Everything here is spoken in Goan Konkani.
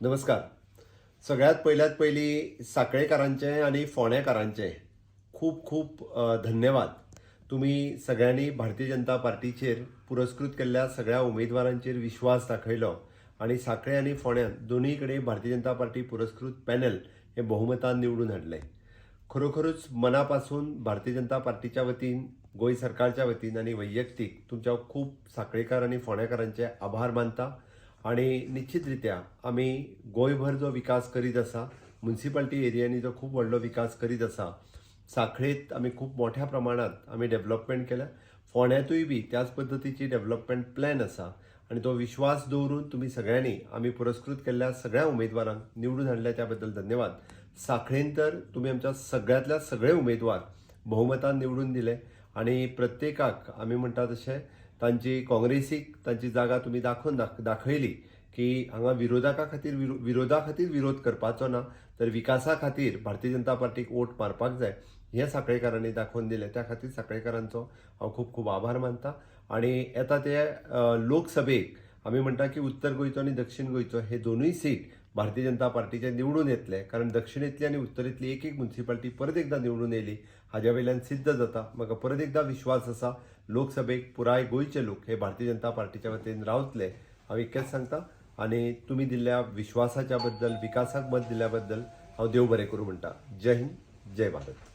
नमस्कार. सगळ्यात पयल्यात पयलीं साखळेकारांचें आनी फोंडेकारांचें खूब खूब धन्यवाद. तुमी सगळ्यांनी भारतीय जनता पार्टीचेर पुरस्कृत केल्ल्या सगळ्या उमेदवारांचेर विश्वास दाखयलो आनी साखळे आनी फोंड्यान दोनूय कडेन भारतीय जनता पार्टी पुरस्कृत पॅनल हे बहुमतान निवडून हाडलें. खरोखरूच मना पासून भारतीय जनता पार्टीच्या वतीन, गोंय सरकारच्या वतीन आनी वैयक्तीक तुमच्या खूब साखळेकार आनी फोंडेकारांचे आभार मानता. आनी निश्चित रित्या आमी गोंयभर जो विकास करीत आसा, मुन्सिपाल्टी एरियांनी जो खूब व्हडलो विकास करीत आसा, साखळेंत आमी खूब मोठ्या प्रमाणांत आमी डेव्हलपमेंट केल्या, फोंड्यांतूय बी त्याच पद्दतीची डेव्हलपमेंट प्लॅन आसा. आनी तो विश्वास दवरून तुमी सगळ्यांनी आमी पुरस्कृत केल्ल्या सगळ्या उमेदवारांक निवडून हाडल्या, त्या बद्दल धन्यवाद. साखळेन तर तुमी आमच्या सगळ्यांतल्या सगळे उमेदवार बहुमतान निवडून दिले आनी प्रत्येकाक आमी म्हणटा तशें तांची काँग्रेसीक तांची जागा तुमी दाखोवन दाखयली की हांगा विरोधका खातीर विरोधा खातीर विरोध करपाचो ना, तर विकासा खातीर भारतीय जनता पार्टीक वोट मारपाक जाय हें साखळेकारांनी दाखोवन दिलें. त्या खातीर साखळेकारांचो हांव खूब खूब आभार मानता. आनी येता ते लोकसभेक आमी म्हणटा की उत्तर गोंयचो आनी दक्षीण गोंयचो हे दोनूय सीट भारतीय जनता पार्टीचे निवडून येतले, कारण दक्षिणेंतली आनी उत्तरेंतली एक एक मुन्सिपाल्टी परत एकदां निवडून येयली हाज्या वयल्यान सिद्ध जाता. म्हाका परत एकदां विश्वास आसा, लोकसभेक पुराय गोंयचे लोक हे भारतीय जनता पार्टीच्या वतीन रावतले. हांव इतकेंच सांगता आनी तुमी दिल्ल्या विश्वासाच्या बद्दल, विकासाक मत दिल्या बद्दल हांव देव बरें करूं म्हणटा. जय हिंद, जय भारत.